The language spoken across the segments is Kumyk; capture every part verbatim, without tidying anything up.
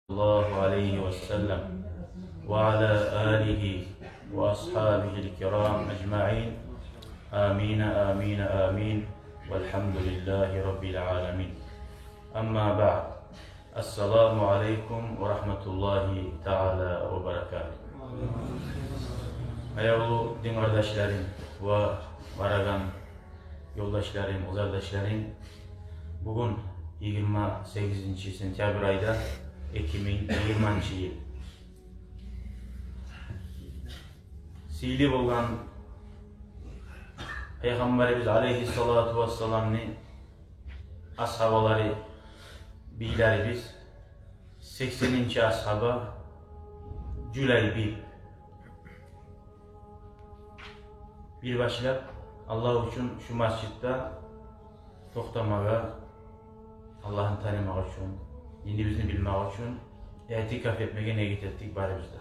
الله عليه وسلم وعلى آله وأصحابه الكرام أجمعين. آمين، آمين، آمين. والحمد لله رب العالمين. أما بعد. السلام عليكم ورحمة الله تعالى وبركاته. Аявлу дин къардашларым ва барагъан ёлдашларым, къызардашларым, бугюн йигирма сегизинчи сентябрь айда, эки минг йигирманчы йыл. Сыйлы болгъан Пайхаммарыбыз алейгьиссалату вассаламны асгьабалары, бийлерибиз, сексенинчи асгьаба Жулайбиб. Бир башлап Аллагь учун шу межитде токътамагъа, Аллагьны танымакъ учун, динибизни билмек учун, иътикаф этмеге ният этдик барыбыз да.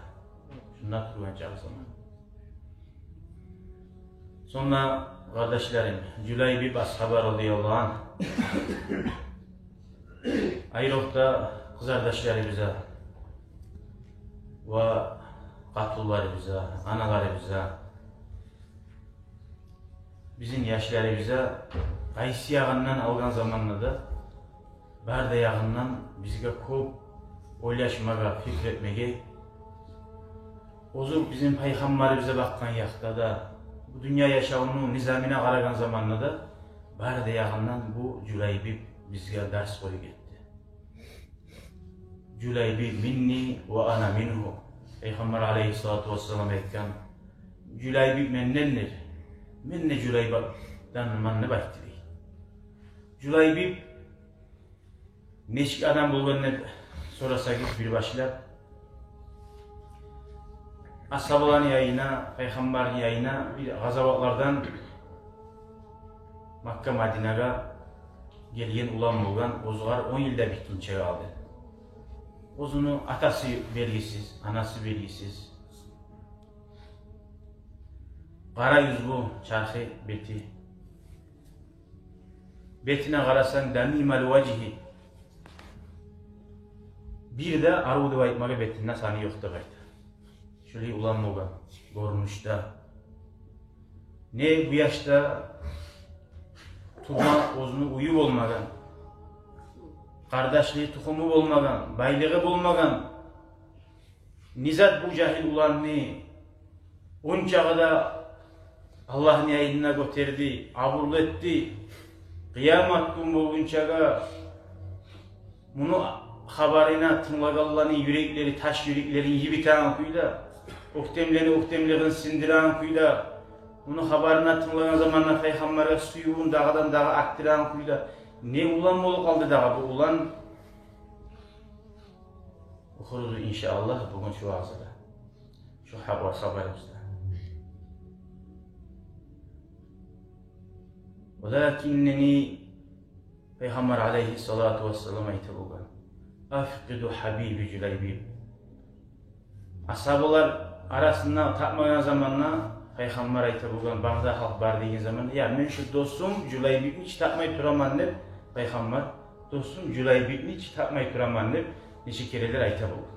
Шунда тургъан чакъы заман. Сонг да, къардашларым, Жулайбиб асгьаба радияллагьу ангь, айрокъда къызардашларыбызгъа ва къатынларыбызгъа, аналарыбызгъа, бизин яшларыбызгъа, къайсы ягъындан алгъан заманда да, бары да ягъындан бизге кёп ойлашмагъа, пикир этмеге. Оьзю бизин Пайхаммарыбызгъа бакъгъан якъда да, бу дюнья яшавуну низамына къарагъан заманда да, бары да ягъындан бу Жулайбиб бизге дарс къоюп гетди. Жулайбиб минни ва ана мингьу. Пайхаммар алейгьиссалату вассалам айтгъан: «Жулайбиб мендендир, мен де Жулайбибденмен», — деп айтды дей. Жулайбиб нечик адам болгъан деп сорасагъыз, бир башлап, асгьабаланы янына, Пайхаммарны янына бир къазаватлардан Макка Мадинагъа гелген улан болгъан, оьзюгер он йыл да битгинче къалды. Оьзюню атасы белгисиз, анасы белгисиз. Къара юзлю, чархы бети. Бетине къарасанг, дамимал важгьи. Бир де арив деп айтмагъа бетинде саны ёкъ деп айта. Шулай улан болгъан гёрюнюшде. Не бу яшда тувма оьзюню уьюю болмагъан, къардашлы тухуму болмагъан, байлыгъы болмагъан. Не зат бу жагьил уланны ончакъы да Аллагьны янына гётерди, абурлу этди? Къыямат гюн болгъунчагъа муну хабарына тынглагъанланы юреклери таш юреклерин йибитеген кюйде, оьктемлени оьктемлигин сындырагъан кюйде, муну хабарына тынглагъан заманда Пайхаммаргъа сюювюн дагъыдан-дагъы артдырагъан кюйде. Не улан болуп къалды дагъы бу улан? Охурбуз, иншааллагь, бугюн шу ваъзада, шу хабар, хабарыбызда. Валакиннини, Пайхаммар алейгьиссалату вассалам айта болгъан: «Афкъиду хабиби Жулайбиб». Асгьабалар арасында тапмагъан заманда Пайхаммар айта болгъан, бары да халкъ бар деген заманда: «Я, мен шу досум Жулайбибни чи тапмай тураман», — деп, Пайхаммар, «досум Жулайбибни чи тапмай тураман», — деп нече керенлер айта болгъан.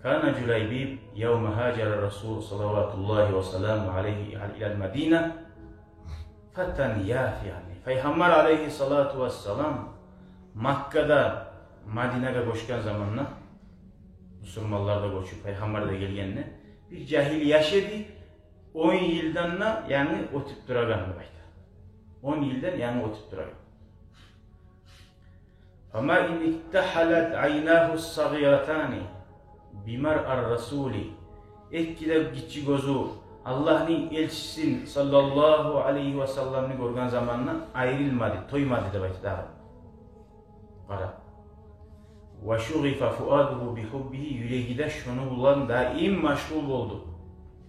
Кана Жулайбиб явма гьажара Расул салаватуллагьи ва саламу алейгьи илал Мадина фатан яфиан. Пайхаммар алейгьиссалату вассалам Маккадан Мадинагъа гёчген заманда, бусурманлар да гёчюп, Пайхаммар да гелгенде, бир жагьил яш эди, он йылдан да янгы оьтюп турагъан деп айта. Он йылдан янгы оьтюп турагъан. Фама ин иктахалат айнагьу сагъиратани бимаръар расули. Эки де гиччи гёзю Аллагьны элчисин саллаллагьу алайгьи ва салламны гёрген заманда айрылмады, тоймады деп айта дагъы. Къара. Ва шугъифа фуадугьу би хуббигьи, юреги де шону булан даим машгъул болду.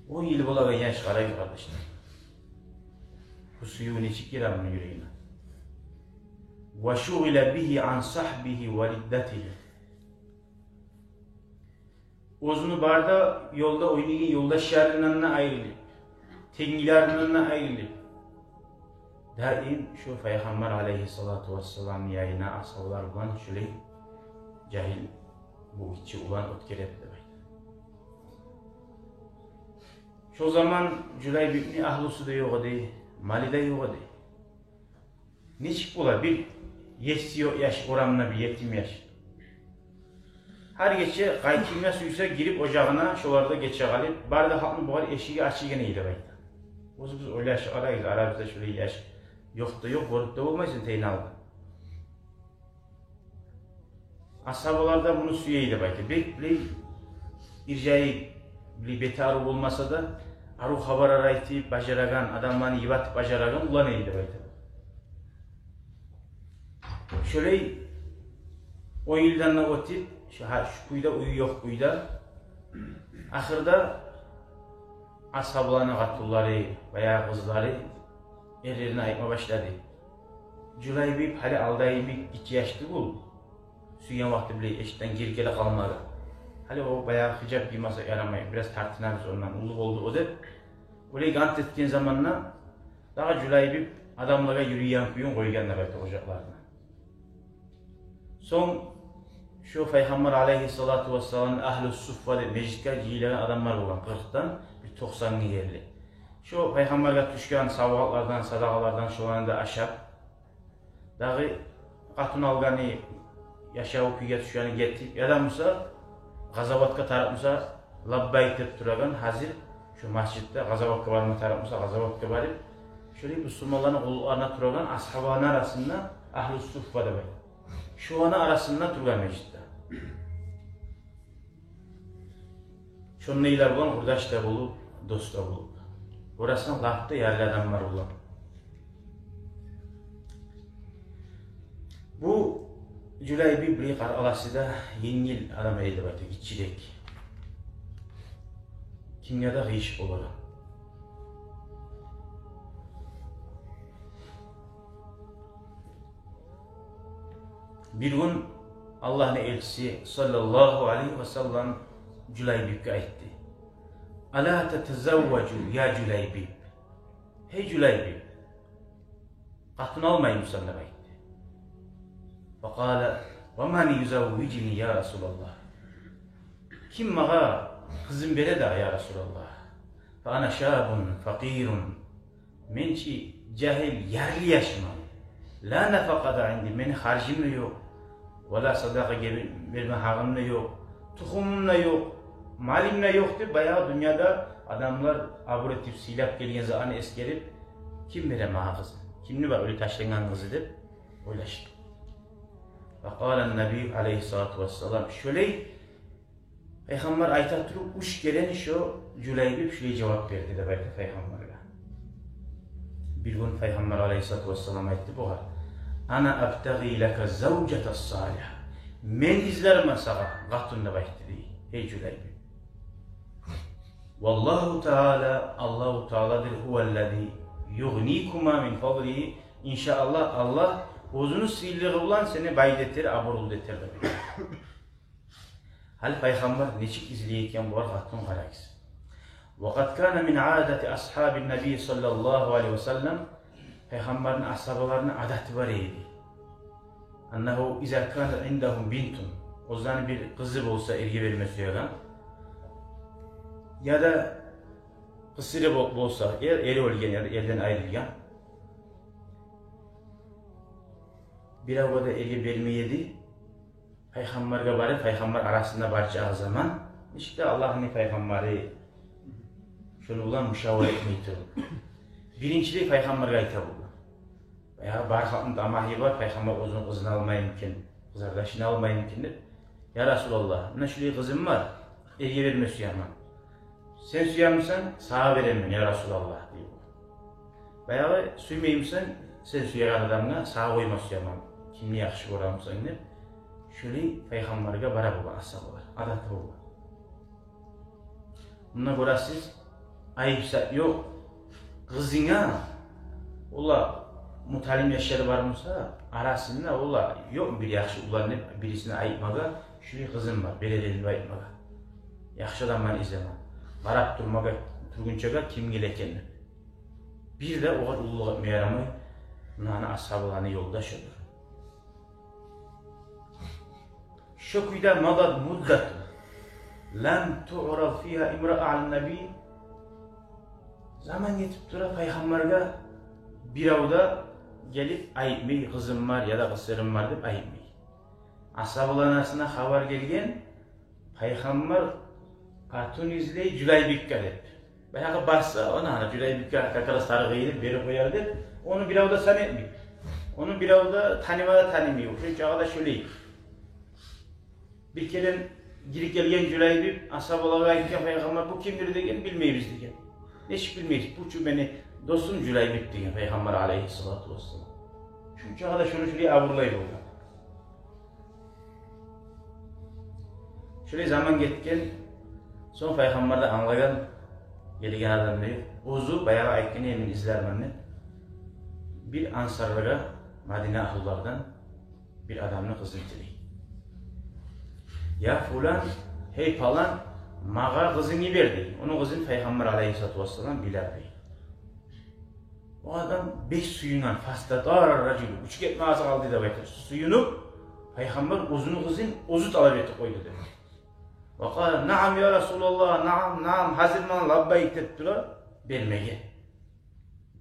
Он йыл болагъан яш, къарайгъыз, къардашлар. Бу сююв нечик гире муну юрегине. Ва шугъила бигьи ан сагьбигьи ва риддатигьи. Оьзюню бары да ёлда ойнайгъан ёлдашларындан да айрылып, тенгилеринден де айрылып, даим шо Пайхаммар алайгьиссалату вассаламны янына асгьабалар булан шолай Жагьил бу гиччи улан оьтгере эди деп айта. Шо заман Жулайбибни агьлюсю де ёкъ эди, малы да ёкъ эди. Нечик бола бир еси ёкъ яш, орамда бир етим яш? Гьар гече къайтгъангъа сюйсе гирип ожагъына, шоларда гече къалып, бары да халкъны бугъар эшиги ачылгъан эди деп айта. Оьзюгюз ойлашып къарагъыз, арабызда шолай яш ёкъ да ёкъ, гёрюп де болмайсан тайны алда. Асгьабалар да муну сюе эди деп айта. Бек билей иржайып, билей бети арив болмаса да, арив хабарлар айтып бажарагъан, адамланы йибатып бажарагъан улан эди деп айта. Шолай он йылдан да оьтюп, шу, гьа, шу кюйде, уьюю ёкъ кюйде, ахырда асгьабаланы къатынлары, баягъы къызлары эрлерине айтма башлады: «Жулайбиб гьали алда йимик гиччи яш тюгюл, сюйген вакъти билей эшикден гирип геле къалмагъа. Гьали о баягъы хижап гиймесе ярамай, бираз тартынабыз ондан, уллу болду о», — деп, олай ант этген заманда дагъы Жулайбиб адамлагъа юрюйген кююн къойгъан деп айта ожакъларына. Сонг шо Пайхаммар алейгьиссалату вассаламны агьлю суффа деп межитге жыйылагъан адамлар болгъан, къыркъдан бир токъсангъа ерли. Шо Пайхаммаргъа тюшген савгъатлардан, садагъалардан шоланы да ашап, дагъы къатын алгъаны, яшаву кюйге тюшгени гетип, яда буса къазаватгъа тарыкъ буса, лаббайк деп турагъан, гьазир шо межитде къазаватгъа барма тарыкъ буса, къазаватгъа барып, шолай бусурманланы къуллукъларына турагъан асгьабаланы арасында агьлю суффа деп айта. Шоланы арасында тургъан межитде. Шондайлар булан къурдаш да болуп, дос да болуп. Орасан лап да ярлы адамлар булан. Бу Жулайбиб билей къараласа да, енгил адам эди деп айта, гиччирек. Кимге де къыйышып болагъан. Бир гюн Аллагьны элчиси саллаллагьу алайгьи ва саллам Жулайбибге айтды: «Ала татазавважу я Жулайбиб? Гьей Жулайбиб, къатын алмаймысан?» — деп айтды. Факъала: «Ва ман юзаввижуни я Расулаллагь? Ким магъа къызын бере дагъы, я Расулаллагь? Фа ана шабун факъирун. Мен чи жагьил ярлы яшман. Ла нафакъата инди, мени харжым да ёкъ. Ва ла садакъа гебин берме гьакъым да ёкъ. Тухумум да ёкъ. Малым да ёкъ», — деп, баягъы дюньяда адамлар абур этип, сыйлап гелген затны эсгерип, «Ким бере магъа къызын? Кимни бар оьле ташлангъан къызы?» — деп ойлашды. Факъала ннабий алайгьиссалату вассалам. Шолай Пайхаммар айта туруп, уьч керен шо Жулайбиб шулай жавап берди деп айта Пайхаммаргъа. Бир гюн Пайхаммар алайгьиссалату вассалам айтды бугъар: «Ана абтагъи лака завжата салигьа. Мен излермен сагъа къатын», — деп айтды дей, гьей Жулайбиб. «Валлагьу таала, Аллагьу тааладыр, гьуваллази югъникума мин фадлигьи. Иншааллагь, Аллагь оьзюню сыйлылыгъы булан сени бай да этер, абурлу да этер», — деп айтды. Гьали Пайхаммар нечик излей экен булар къатын, къарагъыз. Ва къад кана мин адати асгьаби ннабий саллаллагьу алайгьи ва саллам, Пайхаммарны асгьабаларыны адаты бар эди. Аннагьу иза канат индагьум бинтун, оьзлени бир къызы болса, эрге берме сюеген, яда къысыры бол-, болса, эр, эри оьлген яда эрден айрылгъан, биревге де эрге бермей эди. Пайхаммаргъа барып, Пайхаммар арасында бар чагъы заман, иште Аллагьны Пайхаммары шону булан мушавара этмей туруп, биринчилей Пайхаммаргъа айта болгъан. Баягъы бар халкъны тамагьы бар, Пайхаммар оьзюню къызын алмаймы экен, къызардашын алмаймы экен деп. «Я Расулаллагь, муна шулай къызым бар, эрге берме сюемен. Сен сюемисен, сагъа беремен, я Расулаллагь», — дей. «Баягъы сюймеймисен, сен сюеген адамгъа, сагъа къойма сюемен, кимни яхшы гёремисен», — деп, шолай Пайхаммаргъа бара болгъан асгьабалар, адаты болгъан. Мунда гёресиз, айып зат ёкъ. Къызынга, ола, муталим яшлары бар буса, арасында, ола, ёкъму бир яхшы улан деп, бирисине айтмагъа, шулай къызым бар, берер эдим деп айтмагъа. Яхшы адамланы излеме. Къарап турмагъа, тургъунчагъа ким геле экен деп. Бир де огъар уллулукъ этме ярамай. Мунаны асгьабаланы ёлдашы шодур. Шо кюйде мадат муддат лам туърад фигьа имраатун ала ннабий. Заман гетип тура, пайхаммаргъа бирев де гелип айтмай, къызым бар яда къысырым бар деп айтмай. Асгьабаланы арасына хабар гелген, пайхаммар къатын излей Жулайбикге деп. Баягъы барса, ону гьана Жулайбикге как раз тарыкъ этип берип къояр деп, ону бирев де сан этмей. Ону бирев де таныма да танымай, шо чагъы да шолай. Бир керен гирип гелген Жулайбиб, асгьабалагъа айтгъан пайхаммар: «Бу кимдир?» — деген. «Билмейбиз», — деген. «Нечик билмейсиз?» «Бу чу мени досум Жулайбиб», — деген пайхаммар алайгьиссалату вассалам. Шо чагъы да шону шолай абурлай болгъан. Шолай заман гетген сонг, пайхаммар да англагъан, гелеген адам да ёкъ. Оьзю баягъы айтгъан: «Мен излермен», — деп, бир ансарлагъа, Мадина агьлулардан бир адамны къызын тилей. «Я фулан, гьей палан, магъа къызынгны бер», — дей. Ону къызын пайхаммар алайгьиссалату вассалам биле, дей. О адам бек сююнген, фастатара ражулу, учуп гетме аз къалды деп айта. Сююнюп, пайхаммар оьзюню къызын оьзю талап этип къойду деп. Ва къала: «Наам, я Расулаллагь, наам, наам, гьазирмен, лаббайк», — деп тура бермеге.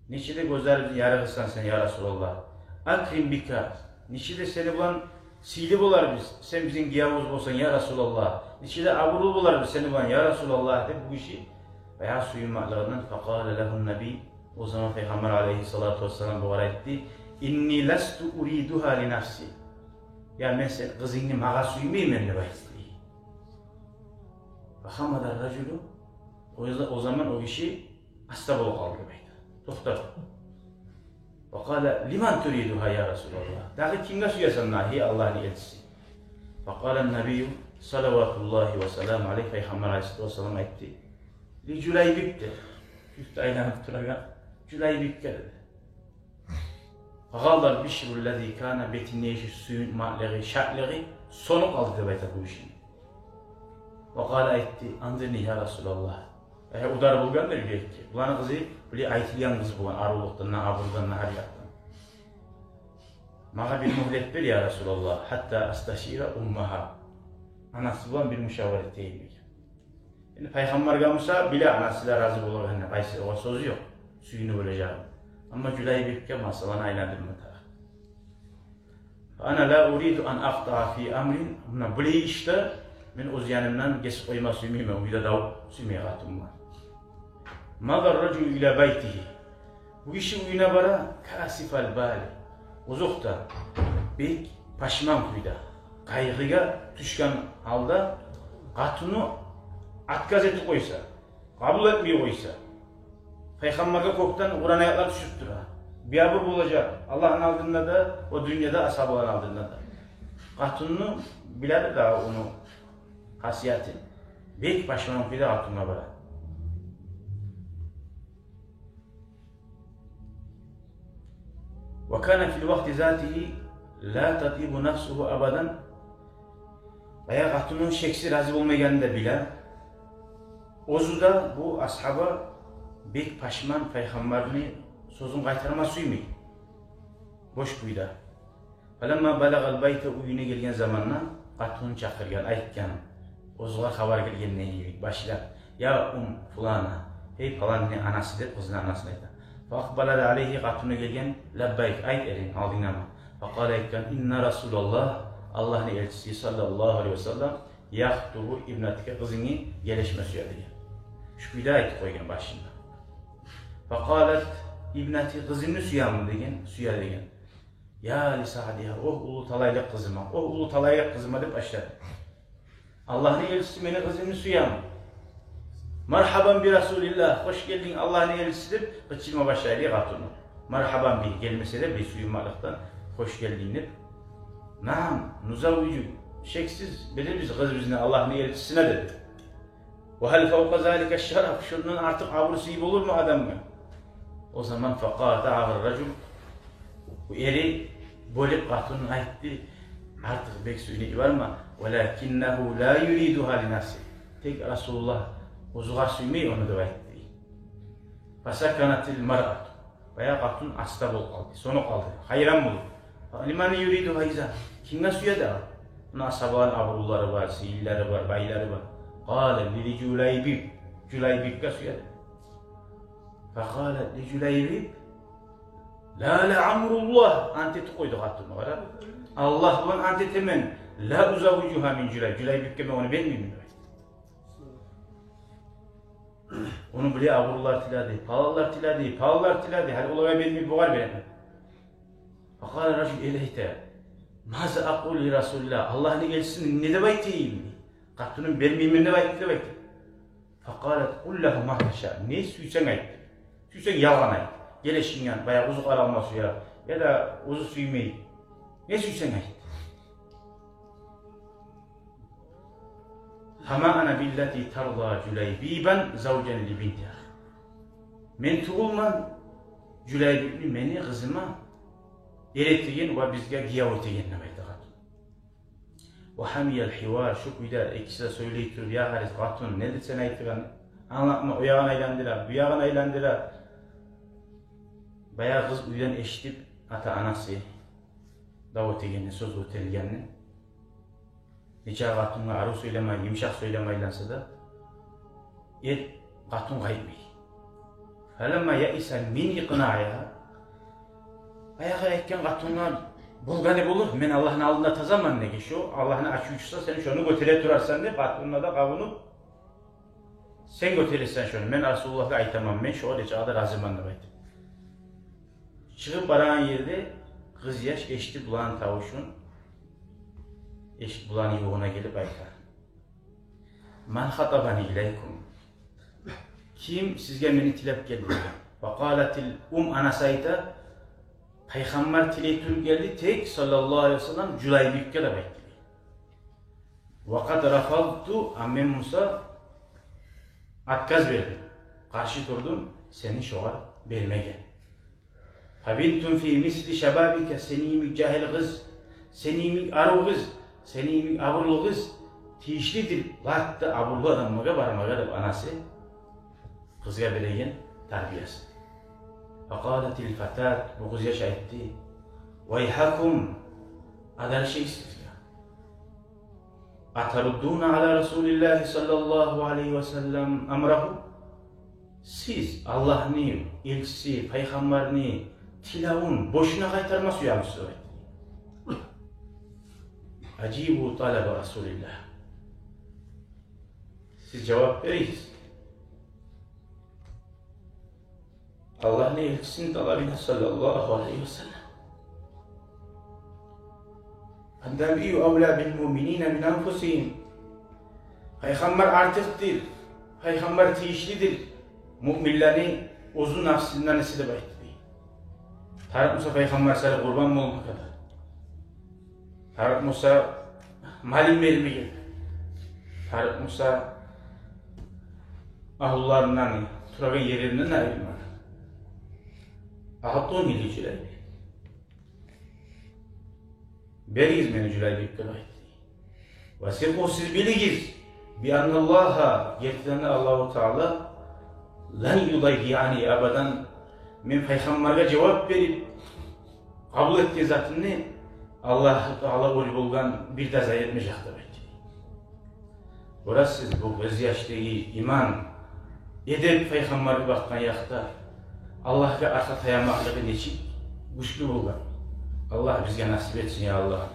«Нечик де гёзлерибизни ярыгъысан сен, я Расулаллагь. Акрим бика, нечик де сени булан сыйлы боларбыз, сен бизин гиевюбюз болсанг, я Расулаллагь. Нечик де абурлу боларбыз сени булан, я Расулаллагь», — деп бу гиши баягъы сююнмеклигинден. Факъала лагьу ннабий, о заман пайхаммар алайгьиссалату вассалам бугъар айтды: «Инни ласту уридугьа ли нафси». «Я, мен сени къызынгны магъа сюймеймен», — деп айтды. Фагъамада ражулу, о за-, о заман о гиши аста болуп къалды деп айта. Токътады. Ва къала: «Лиман туридугьа, я Расулаллагь? Дагъы кимге сюесен дагъы, гьей Аллагьны элчиси?» Факъала ннабийю, салаватуллагьи ва саламу алайгьи, пайхаммар алайгьиссалату вассалам айтды: «Ли Жулайбиб», — деди. Юртда айланып турагъан Жулайбибге деди. Фагъалла лбишру ллази кана, бетиндеги сююнмеклиги, шатлыгъы сёнюп къалды деп айта бу гишини. Ва къала, айтды: «Анзирни, я Расулаллагь». Э, удар болгъан да юрекге. Буланы къызы, булай айтылгъан къыз болгъан, арывлукъдан да, абурдан да, гьар якъдан. «Магъа бир мюгьлет бер, я Расулаллагь, гьатта асташира уммагьа. Анасы булан бир мушавара этейим», — деген. Энди пайхаммаргъа буса, биле анасы да рази болагъанны, къайсы, огъар сёз ёкъ, сююнюп болажагъын. Амма Жулайбибге масъаланы айландырма тарыкъ. «Фа ана ла уриду ан акътаа фи амрин». Муна булай ишде мен оьз янымдан гесип къойма сюймеймен, уьйде дав сюймей къатынман. «Мада рражулу ила байтигьи». Бу гиши уьюне бара, касифал бали. Озокъда, бек пашман кюйде, къайгъыгъа тюшген гьалда, къатыны отказ этип къойса, къабул этмей къойса, пайхаммаргъа кёкден Къуран аятлар тюшюп тура. Биябур болажакъ Аллагьны алдында да, о дюньяда асгьабаланы алдында да. Къатыны биле де дагъы ону хасиятын. Бек пашман кюйде къатынгъа бара. «Ва кана фил вакъти затигьи ла татъибу нафсугьу абадан». Баягъы къатыны шексиз рази болмайгъанын да биле. Оьзю де, бу асгьаба, бек пашман, пайхаммарны сёзюн къайтарма сюймей. Бош кюйде. «Фаламма балагъал байта», уьюне гелген заманда къатынын чакъыргъан, айтгъан, оьзюне хабар гелгенден йимик башлап: «Я умма фулана, гьей паланны анасы», — деп къызыны анасына айта. «Фа акъбалат алайгьи», къатыны гелген: «Лаббайк, айт, эрим, алдынгдаман». «Фа къала», айтгъан: «Инна Расулаллагь, Аллагьны элчиси, саллаллагьу алайгьи ва саллам, яхтубу ибнатика, къызынгны гелешме сюе», — деген. Шу кюйде айтып къойгъан башында. «Фа къалат ибнати», къызымны сюемми деген, сюе деген. «Я ли саъдигьа, огь уллу талайлыкъ къызыма, огь уллу талайлыкъ къызыма», — деп башлады. «Аллагьны элчиси мени къызымны сюеми? Маргьабан би Расулиллагь, хош гелдинг, Аллагьны элчиси», — деп къычырма башлады къатыны. «Маргьабан би», гелмесе де, бир сююнмекликден «хош гелдинг» деп. «Наам, нузаввижу, шексиз беребиз къызыбызны Аллагьны элчисине», — деди. «Ва гьал фавкъа залика шараф, шондан артыкъ абур-сый болурму адамгъа?» О заман факъатаъагьу ражул, бу эри бёлюп къатынын айтды: «Артыкъ бек сюйнюп йиберме, валакиннагьу ла юридугьа ли нафсигьи. Тек Расулуллагь оьзюгер сюймей ону», — деп айтды. Фасаканатил маръату. Баягъы къатын аста болуп къалды, сёнюп къалды, гьайран болуп. «Лиман юридугьа изан? Кимге сюе дагъы? Муна асгьабаланы абурлары бар, сыйлылары бар, байлары бар. Къала ли Жулайбиб. Жулайбибге сюе деп. Факъалат ли Жулайбиб: ла, ла амруллагь. Ант этип къойду къатыны, къара. Аллагь булан ант этемен. Ла узаввижугьа мин Жулайбиб. Жулайбибге мен ону бермеймен деп айтды. Ону булай абурлар тиледи, паланлар тиледи, паланлар тиледи. Гьали олагъа бермей, бугъар беремен. Факъала ражул: элейта, маза акъулу ли Расулиллагь, Аллагьны элчисине не деп айтайым? Къатыным бермеймен деп айтды деп айтды. Факъалат: къул лагьу ма таша, не сюйсенг айт. Сюйсенг ялгъан айт. Гелешинген, баягъы, оьзю къаралма сюе, яда оьзю сюймей. Не сюйсенг айт. Фама ана биллати тарда Жулайбибан завжан ли бинти ахи. Мен тюгюлмен Жулайбибни мени къызыма эр этеген ва бизге гияв этеген деп айтды къатын. Ва гьамиял гьивар, шу кюйде экиси де сёйлей туруп, я гьарис, къатын, не десенг айтгъан, англатма, о ягъын айландыра, бу ягъын айландыра. Баягъы къыз уьйден эшитип, ата-анасы дав этегенни, сёз гётерилгенни. Нече къатынгъа арив сёйлеме, йымышакъ сёйлеме айланса да, эр къатын къайтмай. Фаламма яиса мин икънаигьа, баягъы айтгъан къатынгъа болгъаны болур, мен Аллагьны алдында тазаман, неге шо Аллагьны ачувчусу, сен шону гётере турарсан деп, къатынгъа да къабунуп, сен гётересен шону, мен Расулуллагьгъа айтаман, мен шогъар нечакъы да разиман деп айтып. Чыгъып барагъан ерде къыз яш эшитип буланы тавушун, эшитип буланы ювугъуна гелип айта: ман хатабани илайкум? Ким сизге мени тилеп гелди? Ва къалатил ум, анасы айта: пайхаммар тилей туруп гелди, тек, саллаллагьу алайгьи ва саллам, Жулайбибге деп айтды. Ва къад рафадту, а мен буса отказ бердим, къаршы турдум сени шогъар бермеге. Фабинтун фи мисли шабабика, сени йимик жагьил къыз, сени йимик арив къыз, сени йимик абурлу къыз тийишлидир латта абурлу адамлагъа бармагъа деп анасы къызгъа береген тарбиясы. Факъалатил фатат, бу къыз яш айтды: вайгьакум, адаршайсызгъа. Атаруддуна ала Расулиллагьи саллаллагьу алайгьи ва саллам амрагьу? Сиз Аллагьны элчиси, пайхаммарны тилевюн бошуна къайтарма сюемисиз деп айтды. Ажибу талаба Расулиллагь. Сиз жавап беригиз Аллагьны элчисини талабына, саллаллагьу алайгьи ва саллам. Ан-набийю авла бил муъминина мин анфусигьим. Пайхаммар артыкъдыр, пайхаммар тийишлидир муъминлени оьзю нафсындан эсе деп айтды. Тарыкъ буса пайхаммар саялы къурбан болмагъа да, тарыкъ буса малын бермеге, тарыкъ буса агьлюлеринден, турагъан ерлеринден айрылмагъа. Агьтуни ли Жулайбиб. Беригиз мени Жулайбибге деп айтды. Ва сикъу, сиз билигиз, би анналлагьа, гертиден де Аллагьу Таала, лан юдаййиани абадан, мен пайхаммаргъа жавап берип, къабул этген затымны Аллагьу Таала оьр болгъан бир де зая этмежек деп айтды. Гёресиз, бу къыз яшдагъы иман, эдеп, пайхаммаргъа бакъгъан якъда Аллагьгъа аркъа таямакълыгъы нечик гючлю болгъан. Аллагь бизге насип этсин, я Аллагь.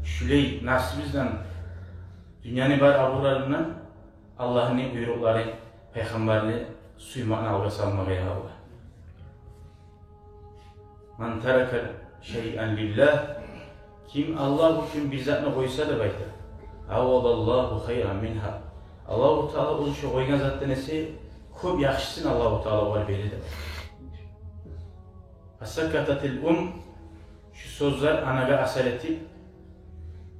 Шулай насибибизден, дюньяны бар абурларындан Аллагьны буйрукъларын, пайхаммарны сюймекни алгъа салмагъа, я Аллагь. Ман тарака шайъан лиллагь, ким Аллагь учун бир затны къойса деп айта, аввадаллагьу хайран мингьа, Аллагьу Таала ону шо къойгъан затдан эсе кёп яхшысын Аллагьу Таала огъар бере деп айта. Фасакататил ум, шу сёзлер анагъа асар этип,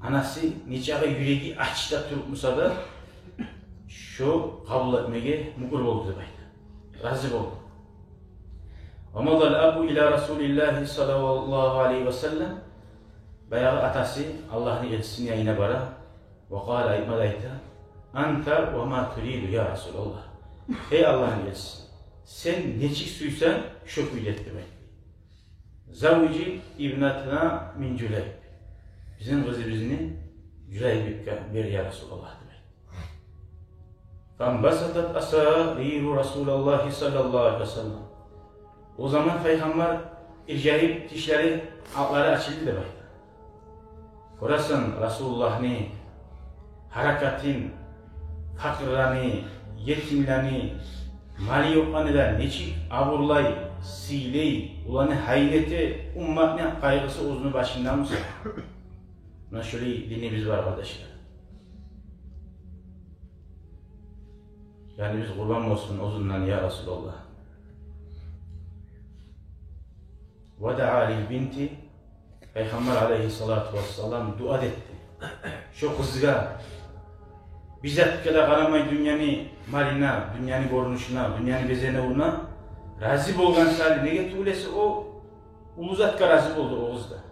анасы нечакъы юреги ачда туруп буса да, шо къабул этмеге мукъур болду деп айта. Рази болду. Ва мадал абу ила Расулиллагьи саллаллагьу алайгьи ва саллам. Баягъы атасы Аллагьны элчисини янына бара. Ва къала, айтма да айта: анта ва ма туриду, я Расулаллагь. Гьей Аллагьны элчиси, сен нечик сюйсенг, шо кюйде эт деп айта. Заввижи ибнатана мин Жулайб. Бизин къызыбызны Жулайбибге бер, я Расулаллагь, деп айтды. Фанбасатат асариру Расулаллагьи саллаллагьу алайгьи ва саллам. О заман Пайхаммар иржайып, тишлери, алтлары ачылды деп айтды. Гёресен, Расулуллагьны гьаракатын, факъырланы, етимлени, малы ёкъланы да нечик абурлай, сыйлай, оланы гьайын эте, умматны къайгъысы оьзюню башында буса. Муна шолай динибиз бар, къардашлар. Жаныбыз къурбан болсун оьзюнден, я Расулаллагь. Ва даа лил бинти, Пайхаммар алайгьиссалату вассалам дуа этди шо къызгъа. Бир затгъа да къарамай, дюньяны малына, дюньяны гёрюнюшюне, дюньяны безенивюне рази болгъан саялы, неге тюгюл эсе о уллу затгъа рази болду о къыз да.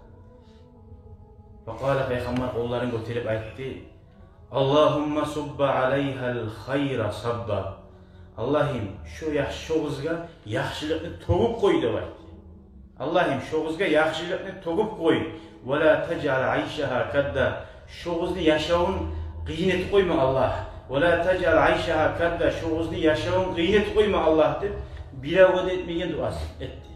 Факъала, Пайхаммар къолларын гётерип айтды: «Аллагьумма субба алайгьал хайра сабба». Аллагьым, шо яхшы, шо къызгъа яхшылыкъны тёгюп къой деп айтды. Аллагьым, шо къызгъа яхшылыкъны тёгюп къой. «Ва ла тажъал айшагьа кадда». Шо къызны яшавун къыйын этип къойма, Аллагь. «Ва ла тажъал айшагьа кадда». Шо къызны яшавун къыйын этип къойма, Аллагь, деп, биревге де этмеген дуасын этди.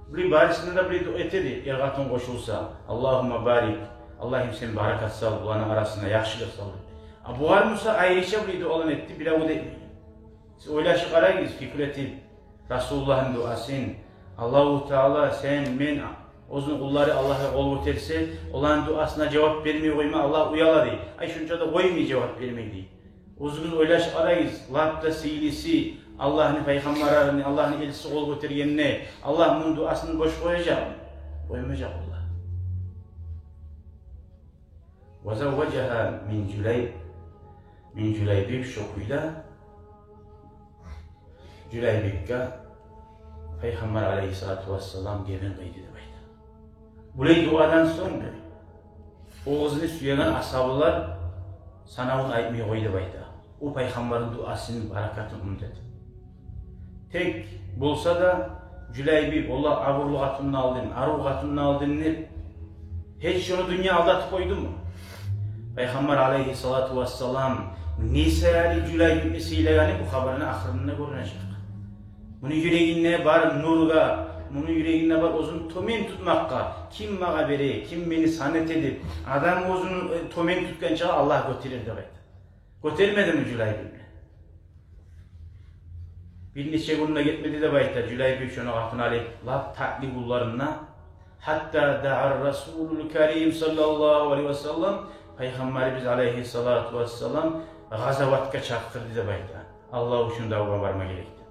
Булай барысына да булай дуа этеди, эр-къатын къошулса: «Аллагьумма барик». Аллагьым, сен баракат сал, буланы арасына яхшылыкъ сал деп. А бугъар буса айрыча булай дуаланы этди, биревге де этмеген. Сиз ойлашып къарагъыз, фикру этип, Расулуллагьны дуасын. Аллагьу Таала, сен, мен, оьзюню къуллары Аллагьгъа къол гётерсе, оланы дуасына жавап бермей къойма Аллагь уяла дей. Ай, шунча да къоймай жавап бермей дей. Оьзюгюз ойлашып къарагъыз, лап да сыйлысы, Аллагьны пайхаммарыны, Аллагьны элчиси къол гётергенине Аллагь муну дуасын бош къояжакъмы? Къоймажакъ Аллагь. «Ва завважагьа мин Жулайб, мин Жулайбиб», шо кюйде Жулайбибге Пайхаммар алайгьиссалату вассалам гебин къыйды деп айта. Булай дуадан сонг о къызны сюеген асгьабалар санавун айтмай къойду деп айта. О Пайхаммарны дуасыны баракатын унутуп. Тек болса да Жулайбиб, оллагь, абурлу къатынны алдым, арив къатынны алдым деп, гьеч шону дюнья алдатып къойдуму? Пайхаммар алайгьиссалату вассалам не саялы Жулайбибни сыйлагъаны бу хабарны ахырында гёрюнежек. Муну юрегинде бар нюрге, муну юрегинде бар оьзюн тёмен тутмакъгъа, ким магъа бере, ким мени сан эте деп, адам оьзюн, э, тёмен тутгъанча Аллагь гётерер деп айта. Гётермедими Жулайбибни? Бир нече гюн де гетмеди деп айта, Жулайбиб шону къатын алып, лап татли гюнлеринде, гьатта даа Расулул Карим саллаллагьу алайгьи ва саллам, Пайхаммарыбыз алайгьиссалату вассалам къазаватгъа чакъырды деп айта. Аллагь учун давгъа барма герек деп.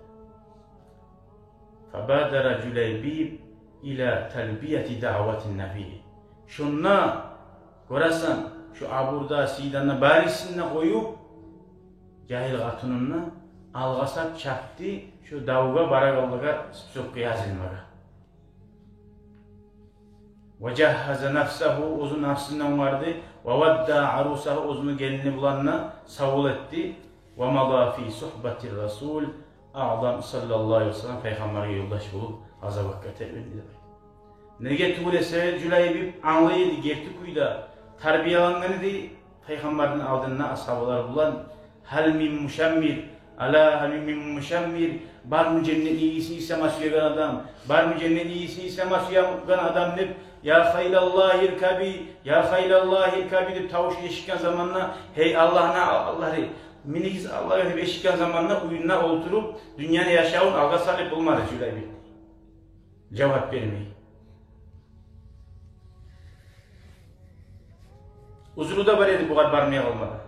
Фабадара Жулайбиб ила талбияти даъватин Набий. Шонда гёресен, шо абурда, сыйда, барысын да къоюп, жагьил къатынын да алгъасап чапды шо давгъа барагъанлагъа списокгъа язылмагъа. Ва жагьгьаза нафсагьу, оьзю напсын да онгарды. Ва ваддаа арусагьу, оьзюню гелини булан да савбол этди. Ва мада фи сугьбати Расул аъзам саллаллагьу алайгьи ва саллам, Пайхаммаргъа ёлдаш болуп, къазаватгъа тебренди деп айта. Неге тюгюл эсе, Жулайбиб англай эди, герти кюйде тарбиялангъан эди Пайхаммарны алдында асгьабалар булан. Гьал мин мушаммир, ала гьал мин мушаммир, бармы женнетни ийисин ийисе сюеген адам, бармы женнетни ийисин ийисе сюеген адам деп, я хайлаллагьи иркаби, я хайлаллагьи иркаби деп тавуш эшитген заманда, гьей Аллагьны атлары, минигиз Аллагьгъа деп эшитген заманда, уьюнде олтуруп, дюньяны яшавун алгъа салып болмады Жулайбиб. Жавап бермей. Узру да бар эди бугъар бармай къалмагъа.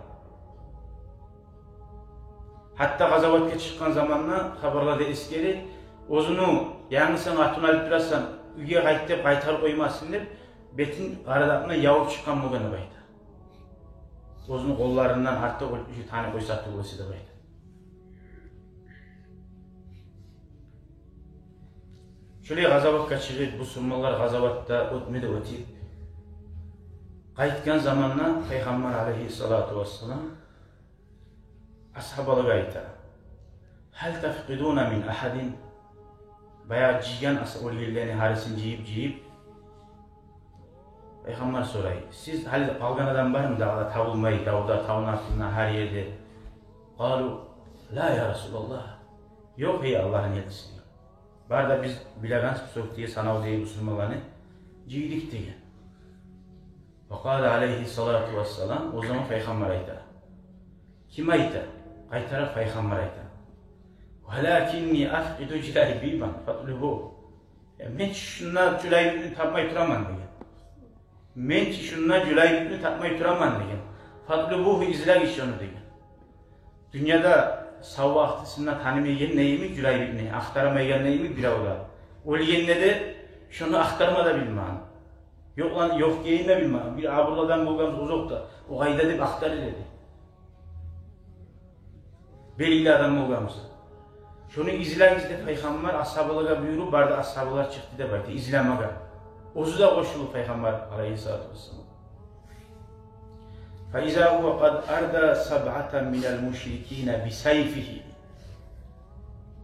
Гьатта къазаватгъа чыкъгъан заманда, хабарларда эсгере, оьзюню, янгы сен къатын алып турасан, уьйге къайт деп къайтарып къоймасын деп, бетин къарадагъына явуп чыкъгъан болгъан деп айта. Оьзюню къолларындан артыкъ оьлчю танып къойса тюгюл эсе деп айта. Шолай къазаватгъа чыгъып, бусурманлар къазаватда оьтме де оьтюп, къайтгъан заманда Пайхаммар алайгьиссалату вассалам асгьабалагъа айта: гьал тафкъидуна мин агьадин? Баягъы жыйгъан аса оьлгенлени гьарисын жыйып-жыйып, Пайхаммар сорай: «Сиз гьали къалгъан адам бармы дагъы да табулмай, давда, тавну артында, гьар ерде?» «Къалу: ла, я Расулаллагь». «Ёкъ, гьей Аллагьны элчиси», — деген. «Бары да биз билеген список дей, санав дей бусурманланы жыйдыкъ», — деген. Ва къала алайгьи салату вассалам, о заман Пайхаммар айта. Ким айта? Къайтарып Пайхаммар айта: «Валакинни афкъиду Жулайбибан, фатлубугьу». «Э, мен чи шунда Жулайбибни тапмай тураман», — деген. «Мен чи шунда Жулайбибни тапмай тураман», — деген. «Фатлубугьу, излегиз шону», — деген. Дюньяда сав вакътисинде танымайгъан йимик Жулайбибни, ахтармайгъан йимик бирев де. Оьлгенде де шону ахтарма да билмеген. Ёкъ, ёкъ герин де билмеген. Бир абурлу адам болгъан буса, узакъда, о къайда деп ахтарыр эди. Белгили адам болгъан буса. Шону излегиз деп Пайхаммар асгьабалагъа буюруп, бары да асгьабалар чыкъды деп айта, излемеге. Оьзю де къошулду Пайхаммар алайгьиссалату вассалам. Фаиза гьува къад арда сабъатан минал мушрикина бисайфигьи.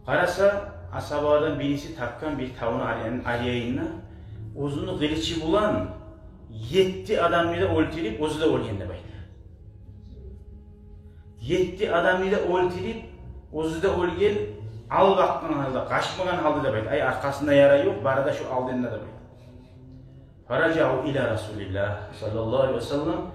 Къараса, асгьабалардан бириси тапгъан бир тавну аръяйын-, аръяйында оьзюню къылычы булан етти адамны да оьлтюрюп, оьзю де оьлген деп айта. Етти адамны да оьлтюрюп, оьзю де оьлген, ал бакъгъан гьалда, къачмагъан гьалда деп айта. Ай, аркъасында яра ёкъ, бары да шо алдында деп айта. Фаражау ила Расулиллагь саллаллагьу алайгьи ва саллам.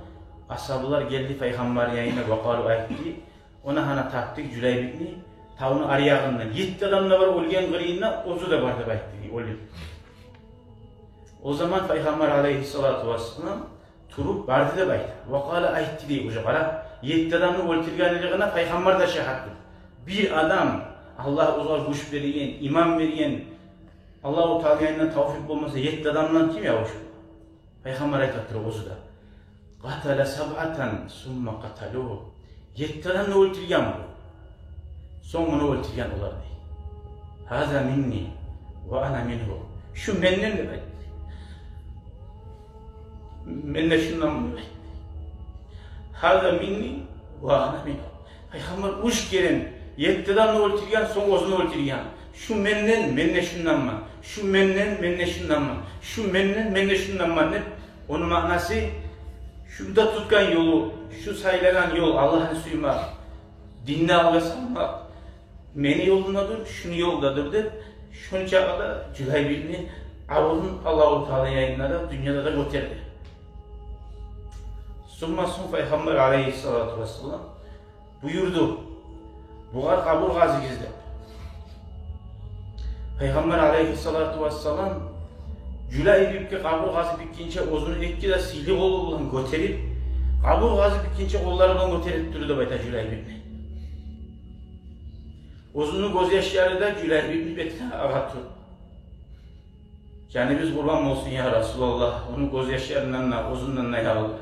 Асгьабалар гелди Пайхаммарны янына, ва къалу, айтды: «Она, гьана тапдыкъ Жулайбибни, тавну аръягъында. Етти адам да бар оьлген къырыйында, оьзю де бар», — деп айтды, оьлюп. О заман Пайхаммар алайгьиссалату вассалам туруп барды деп айта. Ва къала, айтды дей, уже къара, етти адамны оьлтюргенлигине Пайхаммар да шагьатдыр. Бир адам, Аллагь огъар гюч берген, иман берген, Аллагьу Тааланы янындан тавфикъ болмаса, етти адамдан ким явуш? Пайхаммар айтып тура оьзю де. Къатала сабъатан сумма къаталугьу. Етти адамны оьлтюрген бу. Сонг муну оьлтюрген олар, дей. Гьаза минни ва ана мингьу. Шу менден деп айтды. Мен де шунданман деп айтды. Гьаза минни ва ана мингьу. Пайхаммар уьч керен етти адамны оьлтюрген, сонг оьзюн оьлтюрген. Шу менден, мен де шунданман. Шу менден, мен де шунданман. Шу менден, мен де шунданман деп. Ону маънасы, шунда тутгъан ёлу, шу сайлагъан ёл, Аллагьны сюймек, динни алгъа салмакъ, мени ёлумдадыр, шуну ёлдадыр деп, шунча къадар Жулайбибни абурун Аллагьу Таала янында да, дюньяда да гётерди. Сумма, сонг Пайхаммар алайгьиссалату вассалам буюрду: «Бугъар къабур къазыгъыз», — деп. Пайхаммар алайгьиссалату вассалам Жулайбибге къабур къазып битгинче, оьзюню эки де сыйлы къолу булан гётерип, къабур къазып битгинче къоллары булан гётерип турду деп айта Жулайбибни. Оьзюню гёзьяшлары да Жулайбибни бетине агъа тура. Жаныбыз къурбан болсун, я Расулаллагь, ону гёзьяшларындан да, оьзюнден де, я Аллагь.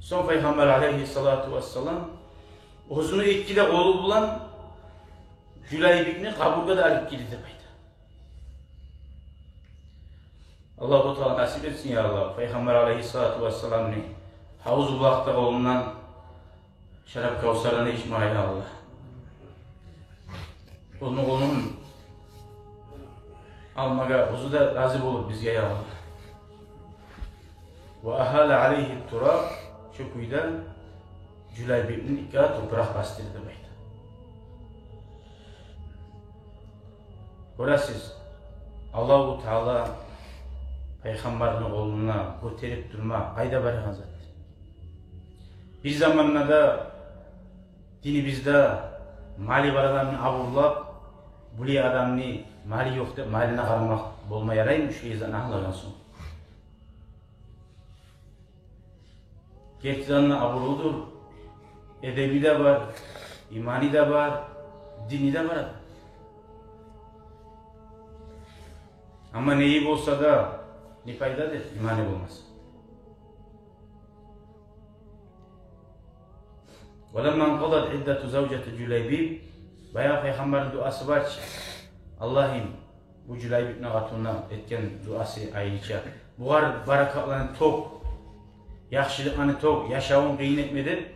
Сонг Пайхаммар алайгьиссалату вассалам оьзюню эки де къолу булан Жулайбибни къабургъа да алып гирди деп айта. Аллагьу Таала насип этсин, я Аллагь, Пайхаммар алайгьиссалату вассаламны гьавзу булакъда къолундан шарап Кавсардан ичме, я Аллагь. Ону къолун алмагъа оьзю де рази болуп бизге, я Аллагь. Ва агьала алайгьи тураб, шо кюйде Жулайбибни ичине топуракъ басдырды деп айта. Гёресиз, Аллагьу Таала Пайхаммарны къолун гётерип турма къайда барагъан зат. Бир заманда да динибизде малы бар адамны абурлап, булай адамны малы ёкъ деп, малына къарамакъ болма яраймы, шу язаны англагъан сонг? Гертиден де абурлудур, эдеби де бар, иманы да бар, дини де бар адам. Амма неги болса да, не пайда деп, иманы болмаса. Ва ламма къадат иддату завжати Жулайбиб, баягъы Пайхаммарны дуасы бар чы: «Аллагьым, бу Жулайбибни къатынына этген дуасы айрыча. Бугъар баракатланы тёк, яхшылыкъланы тёк, яшавун къыйын этме», — деп.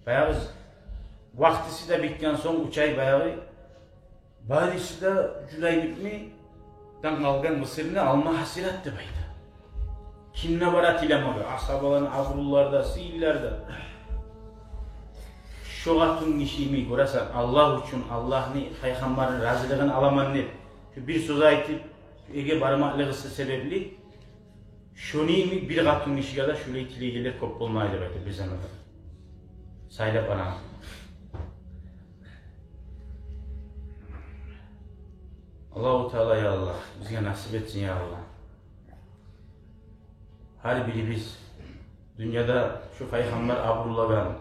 Баягъы вакътиси де битген сонг, уьч ай баягъы барысы да Жулайбибни Къалгъан мысырны алма гьасират деп айта. Кимге бара тилемеге? Асгьабаланы абурлары да, сыйлылары да. Шо къатын гиши йимик, гёресен, Аллагь учун, Аллагьны, пайхаммарны разилигин аламан деп, шо бир сёз айтып, шо ерге бармакълыгъы себепли, шону йимик бир къатын гишиге де шулай тилейгенлер кёп болмай деп айта бир заманда. Сайлап алам. Аллагьу Таала, я Аллагь, бизге насип этсин, я Аллагь. Гьар бирибиз дюньяда шо пайхаммар абурлагъан,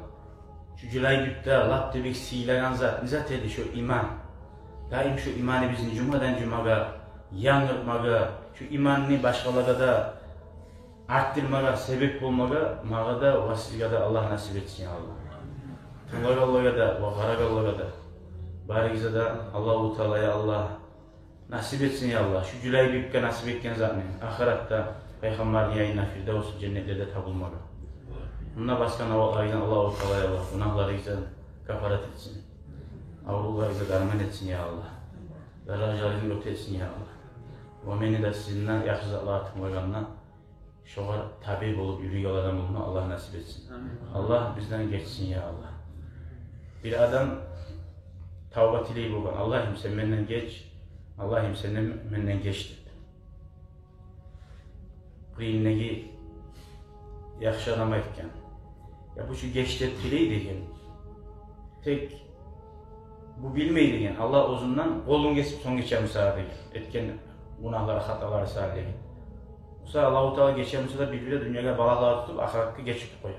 шо Жулайбиб де лап да бек сыйлагъан зат, не зат эди? Шо иман. Даим шо иманыбызны жумадан жумагъа янгыртмагъа, шо иманны башгъалагъа да артдырмагъа себеп болмагъа магъа да ва сизге де Аллагь насип этсин, я Аллагь. Тынглагъанлагъа да ва къарагъанлагъа да, барыгъызгъа да Аллагьу Таала, я Аллагь, насип этсин, я Аллагь, шо Жулайбибге насип этген затны, ахыратда пайхаммарны янында, Фирдавс женнетлерде табулмагъа. Мунда басгъан авлакъларыгъыздан Аллагьу Таала, я Аллагь, гюнагьларыгъыздан кафарат этсин. Авруларыгъызгъа дарман этсин, я Аллагь. Даражаларыгъызны оьр этсин, я Аллагь. Ва мени де, сизин де яхшы затлагъа тынглагъанына, шогъар табиъ болуп юрюйген адам болма Аллагь насип этсин. Амин. Аллагь бизден гечсин, я Аллагь. Бир адам тавба тилей болгъан: «Аллагьым, сен менден геч, Аллагьым, сен де менден геч», — деп. Къырыйындагъы яхшы адам айтгъан: «Я, бу чу геч деп тилей, — деген. — Тек бу билмей, — деген, — Аллагь оьзюнден къолун гесип сонг гечеми сагъа, — деген, — этген гюнагьлары, хаталары сагъа», — деген. Буса Аллагьу Таала гечеми буса да, бир-бирде дюньягъа балагьлар тутуп, ахыратгъа гечип къоя.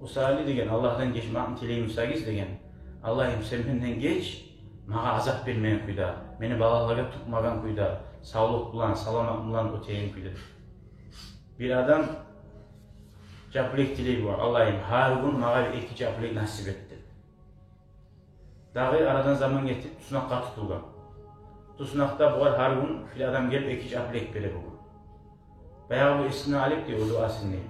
Буса Али деген: «Аллагьдан гечмекни тилеймисагиз, — деген, — Аллагьым, сен менден геч, магъа азап бермеген кюйде, мени балагьлагъа тутмагъан кюйде, савлукъ булан, саламат булан оьтеген кюйде». Бир адам жаппилек тилей болгъан: «Аллагьым, гьар гюн магъа бир эки жаппилек насип эт», — деп. Дагъы арадан заман гетип, туснакъгъа тутулгъан. Туснакъда бугъар гьар гюн бир адам гелип эки жаппилек бере болгъан. Баягъы бу эсине алып дей о дуасын дей: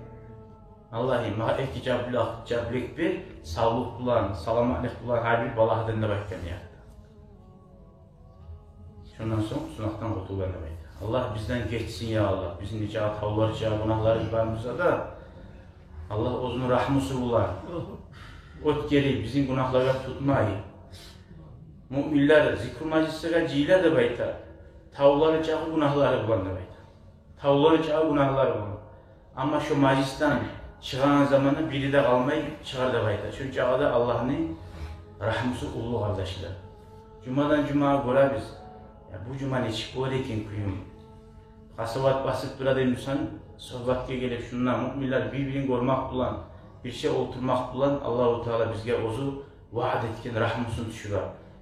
«Аллагьым, магъа эки жаппилек, жаппилек бер, савлукъ булан, саламатлыкъ булан, гьар бир балагьдан», — деп айтгъан, я. Шондан сонг туснакъдан къутулгъан деп айта. Аллагь бизден гечсин, я Аллагь. Бизин нечакъы тавлар чакъы гюнагьларыбыз бар буса да, Аллагь оьзюню рагьмусу булан оьтгерип, бизин гюнагьлагъа тутмай. Муъминлер зикру мажлисге жыйыла деп айта, тавлары чакъы гюнагьлары булан деп айта. Тавлары чакъы гюнагьлары булан. Амма шо мажлисден чыгъагъан заманда бири де къалмай чыгъар деп айта. Шончакъы да Аллагьны рагьмусу уллу, къардашлар. Жумадан жумагъа гёребиз. Я, бу жума нечик болар экен кююм? Къасават басып тура дей инсан, согьбатгъа гелип, шунда муъминлер бир-бирин гёрмек булан, бирче олтурмакъ булан Аллагьу Таала бизге оьзю ваъда этген рагьмусун тюшюре,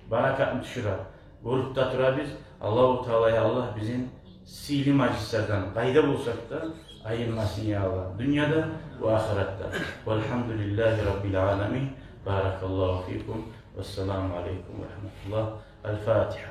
баракатын тюшюре. Гёрюп де турабыз. Аллагьу Таала, я Аллагь, бизин сыйлы мажлислерден къайда болсакъ да айырмасын, я Аллагь, дюньяда ва ахыратда. Валгьамдулиллагьи раббил аламин. Баракаллагьу фикум. Вассаламу алейкум ва рагьматуллагь. Аль-Фатигьа.